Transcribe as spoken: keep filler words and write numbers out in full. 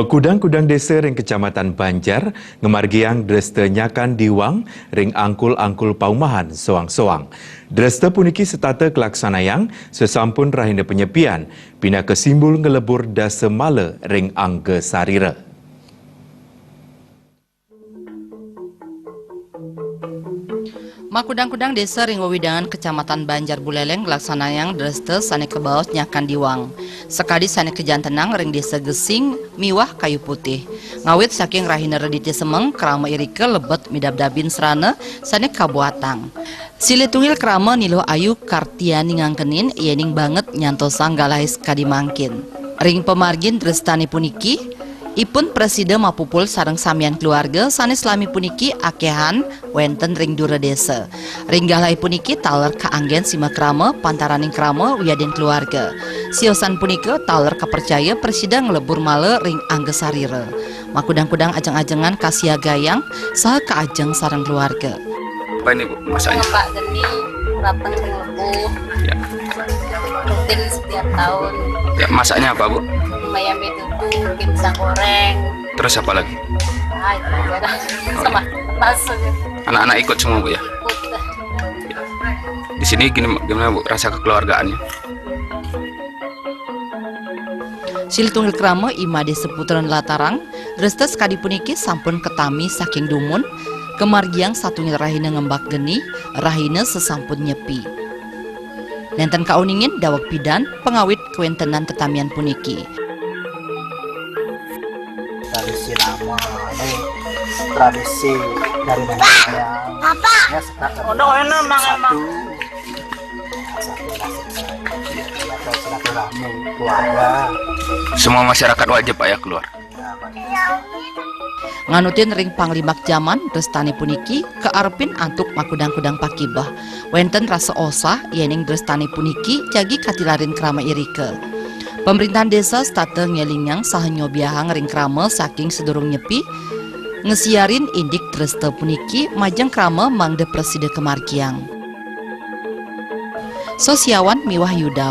Makudang-kudang désa ring Kecamatan Banjar ngamargiang dresta nyakan diwang ring angkul-angkul paumahan soang-soang. Dresta puniki setata kalaksanayang sasampun rahina Panyepian, pinaka simbul nglebur dasa mala ring angga sarira. Makudang-kudang désa ring wewidangan Kecamatan Banjar Buleleng nglaksanayang dresta sané kabaos nyakan diwang, sakadi sané kajantenang ring Désa Gesing miwah Kayu Putih. Ngawit saking rahina Redité semeng, krama irika lebet midabdabin srana sané kabuatang. Silih tunggil krama Ni Luh Ayu Kartiani ngangkenin, yéning banget nyantosang galahé sakadi mangkin. Ring pamargin drestané puniki, ipun prasida mapupul sareng samian keluarga sané salami puniki akéhan wénten ring dura désa. Ring galahé puniki taler kaanggén sima krama pantaraning krama wiadin keluarga. Siosan punika taler kapracaya prasida nglebur mala ring angga sarira. Makudang-kudang ajeng-ajengan kasiagayang saha kaajeng sareng keluarga. Apa ini, Bu, masaknya? Ngempak geni, rapet ring lebuh. Ya. Rutin setiap tahun. Ya, masaknya apa, Bu? Mayam dudu, pisang goreng. Terus apa lagi? Ah, itu aja dah. Oh, sama, iya. Tahu aja. Anak-anak ikut semua, Bu, ya? Ikut dah. Di sini gini, gimana, Bu, rasa kekeluargaannya? Silih tunggil krama I Madé Seputra nlatarang, dresta sakadi puniki sampun katami saking dumun, kamargiang satunggil rahina ngembak geni, rahina sasampun Nyepi. Nénten kauningin daweg pidan pangawit kawéntenan tetamian puniki. Tradisi lama, ini tradisi dari nenek moyang. Papa. Ya, sekitar satu. Silaturahmi keluarga. Semua masyarakat wajib, Pak, ya, keluar. Nganutin ring panglimbak jaman, drestané puniki kaarepin antuk makudang-kudang pakibeh. Wénten rasa osah yéning drestané puniki jagi katilarin krama irika. Pamréntahan désa setata ngélingang saha nyobiahang ring krama saking sadurung Nyepi, ngasiarin indik dresta puniki majeng krama mangda prasida kamargiang. Sosiawan miwah Yuda.